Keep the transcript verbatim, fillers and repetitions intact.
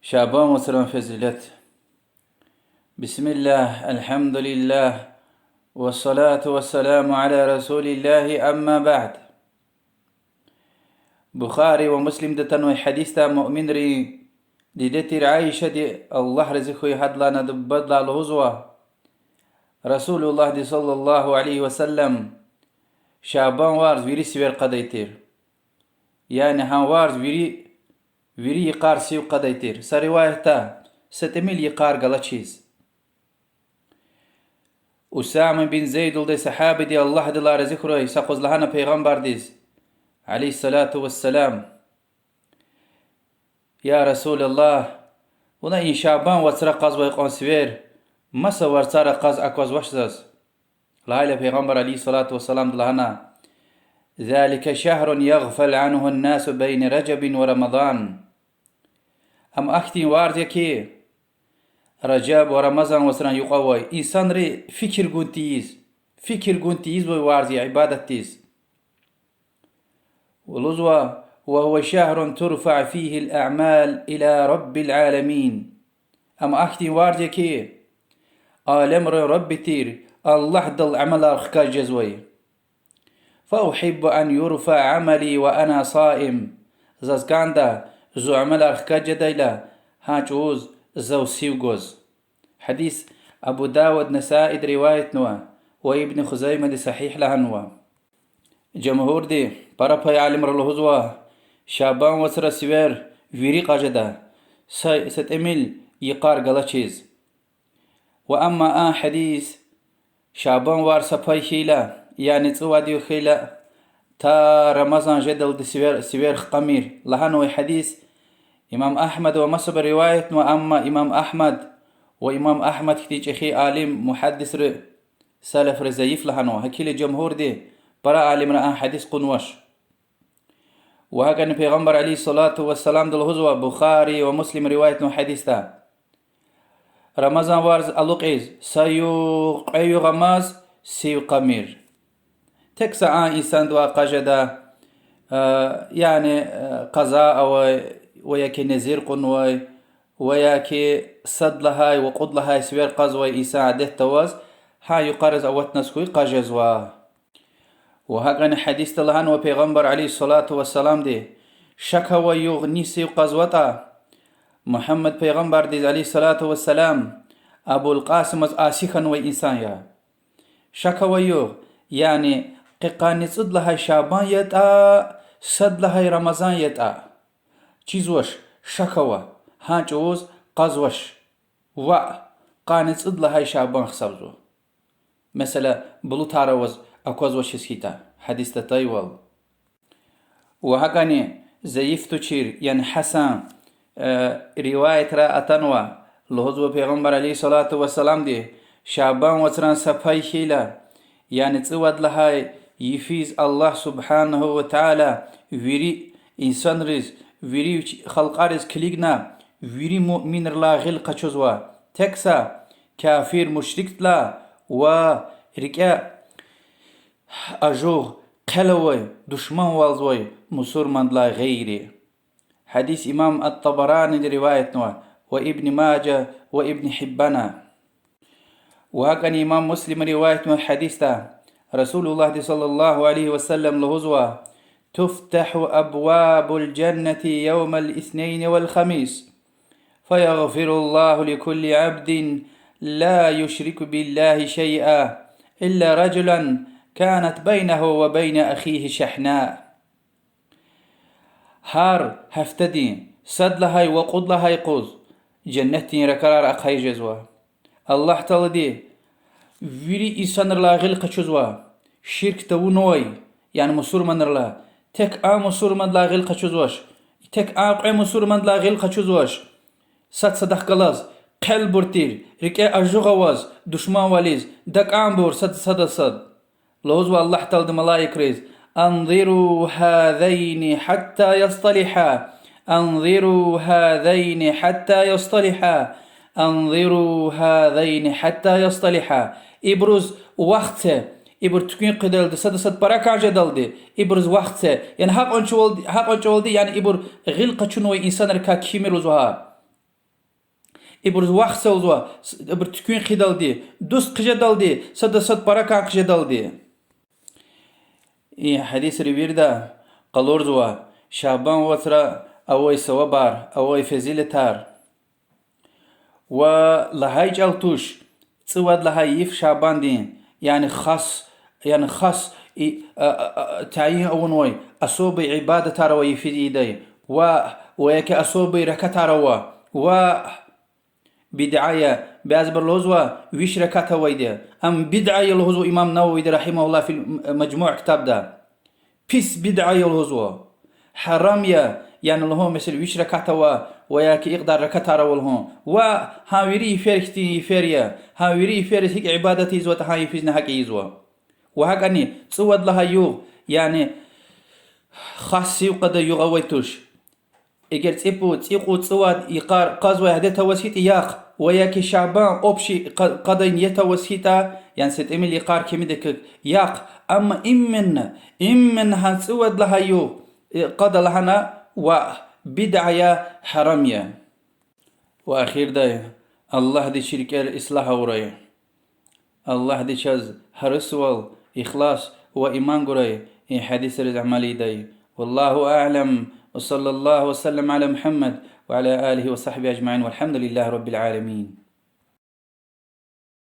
Шабан вацран фазилат. بسم الله، الحمد لله، والصلاة والسلام على رسول الله، أما بعد. Бухари ва Муслимда атанвай гьадисда муъминрин диде тир Аишади, Аллагь рази хьуй гьадалай, адан бубадилай лугьузва: Расулуллагьди صلى الله عليه وسلم Шабан варз вири сивер кьадай тир. Яни гьа варз вири, вири йикъар сив кьадай тир. Са риваятда са тӀимил йикъар галачиз. Усама бин Зейд лугьудай сагьабиди, Аллагь адалай рази хьурай, са къуз лагьана Пайгъамбардиз, عليه الصلاة والسلام: Я Расулаллагь, вуна и Шабан вацра кьазвай кьван сивер маса варцара кьаз аквазвач заз. Лагьайла Пайгъамбар عليه الصلاة والسلامди лагьана: ذلك شهر يغفل عنه الناس بين رجب ورمضان. Ам ахьтин варз я хьи, Ражаб ва Рамазан вацран юкьва авай, инсанри фикир гун тийиз, фикир гун тийизвай варз я ибадатдиз. Ва лугьузва: وهو شهر ترفع فيه الأعمال إلى رب العالمين. Ам ахьтин варз я хьи, алемрин Рабби тир Аллагьдал амалар хкаж жезвай. فأحب أن يرفع عملي وأنا صائم. Заз кӀанда зун амалар хкаж жедайла, гьа чӀавуз зав сив гваз. Гьадис Абу Давуд, Насаиди риваятнава ва Ибн Хузаймади сагьигь лагьанва. Жумгьурди, пара пай алимри лугьузва, Шабан вацра сивер вири кьаз жеда, са, са тӀимил йикъар галачиз. Ва амма а гьадис, Шабан варз са пай хьайила, яни цӀувад югъ хьайила, та Рамазан жедалди сивер, сивер хкамир лагьанвай гьадис, имам Агьмад ва масабуру риваятнава, амма имам Агьмад ва имам Агьмад хьтин чӀехи алим, мугьаддисри, салафри зайиф лагьанва, гьакӀ хьайила жумгьурди, пара алимри а гьадис кьунвач. Ва гьакӀни Пайгъамбар عليه الصلاة والسلامди лугьузва, Бухари ва Муслим риваятнава гьадисда: Рамазан варз алукьиз са югъ, кьве югъ амаз сив кьамир. Тек са а инсандивай кьаз жеда, яни къаза авай ва яки незир кьунвай, ва яки сад лагьай ва кьуд лагьай сивер кьазвай инсан адетда аваз, гьа юкъариз аватназ хьуй кьаз жезва. Ва гьакӀни гьадисда лагьанва Пайгъамбар عليه الصلاة والسلامди: шак авай югъ ни сив кьазватӀа, Мугьаммад Пайгъамбардиз عليه الصلاة والسلام Абул Къасимаз аси хьанвай инсан я. Шак авай югъ, яни къе къанни цӀуд лагьай Шабан ятӀа, сад лагьай Рамазан ятӀа. Чизвач, шак ава, гьа чӀавуз кьазвач. Ваъ, къанни цӀуд лагьай Шабан гьисабзава. Месела, булутар аваз аквазвачиз хьайитӀа, гьадисда атайвал. Ва гьакӀни зайиф тушир, яни гьасан, риваятра атанва, лугьузва Пайгъамбар عليه الصلاة والسلامди, Шабан вацран са пай хьайила, яни цӀувад лагьай йифиз Аллагь سبحانه وتعالى вири инсанриз, вири халкьариз килигна, вири муъминрилай гъил къачузва, тек са кафир-мушрикдилай ва рикӀе ажугъ, хъел авай, душманвалзавай мусурмандилай гъейри. Гьадис имам ат-Табараниди риваятнава ва Ибн Мажа ва Ибн Гьиббана. Ва гьакӀни имам Муслима риваятнавай гьадисда Расулуллагьди صلى الله عليه وسلم лугьузва: تفتح أبواب الجنة يوم الاثنين والخميس، فيغفر الله لكل عبد لا يشرك بالله شيئا إلا رجلا كانت بينه وبين أخيه شحناء. Гьар гьафтедин сад лагьай ва кьуд лагьай къуз женнетдин ракӀарар ахъайиз жезва. Аллагь Таалади вири инсанрилай гъил къачузва, ширк тавунвай, яни мусурманрилай, тек а мусурмандилай гъил къачузвач, тек а кьве мусурмандилай гъил къачузвач. Сад садахъ галаз, хъелбур тир, рикӀе ажугъ аваз, душманвализ, дакӀанбур сад садаз сад. Лугьузва Аллагь Таалади малаикриз: أنظروا هذين حتى يصطلحا، أنظروا هذين حتى يصطلحا، أنظروا هذين حتى يصطلحا. Ибуруз вахт це, ибур туькӀуьн хъийидалди, сада сад пара кӀан жедалди, ибуруз вахт це. Яни гьакьван чӀавалди, гьакьван чӀавалди, яни ибур гъил къачунвай инсанрикай кхьимир лугьузва гьа. Ибуруз вахт салзава, с-, ибур туькӀуьн хъийидалди, дуст хъжедалди, сада сад пара кӀан хъжедалди. И гьадисри вирида къалурзава Шабан вацра авай савабар, авай фазилатар. Ва лагьай чӀал туш, цӀувад лагьай йиф Шабандин, яни хас, яни хас и, а, а, а, тайин авунвай особый ибадатар ава йифиз ийидай, ва, ва яки особый ракатар ава, ва бидъа я, бязибуру лугьузва виш ракат авайди. Ам бидъа я лугьузва имам Нававиди, رحمه الله, في المجموع ктабда. Пис бидъа я лугьузва. Гьарам я, яни лугьун, месела, виш ракат ава, ва яки икьдар ракатар ава лугьун. Ва гьа вири йифер хьтин йифер я. Гьа вири йифериз гьикӀ ибадат ийизватӀа, гьа йифизни гьакӀ ийизва. Ва гьакӀани цӀувад лагьай югъ, яни хас сив кьадай югъ авай туш. Эгер цӀипуд, цӀикьуд, цӀувад йикъар кьазвай адет аваз хьайитӀа, яхъ, ва яки Шабан общий кьа-, кьадай ният аваз хьайитӀа, яни са тӀимил йикъар кимидаказ, яхъ, амма именно, именно гьа цӀувад лагьай югъ, э, кьада лагьана, ваъ, бидъа я, гьарам я. Ва эхирдай, Аллагьди чи рикӀер ислагь авурай. Аллагьди чаз гьарисвал, ихлас ва иман гурай, и гьадисриз амал ийидай. والله أعلم، وصلى الله وسلم على محمد وعلى آله وصحبه أجمعين، والحمد لله رب العالمين.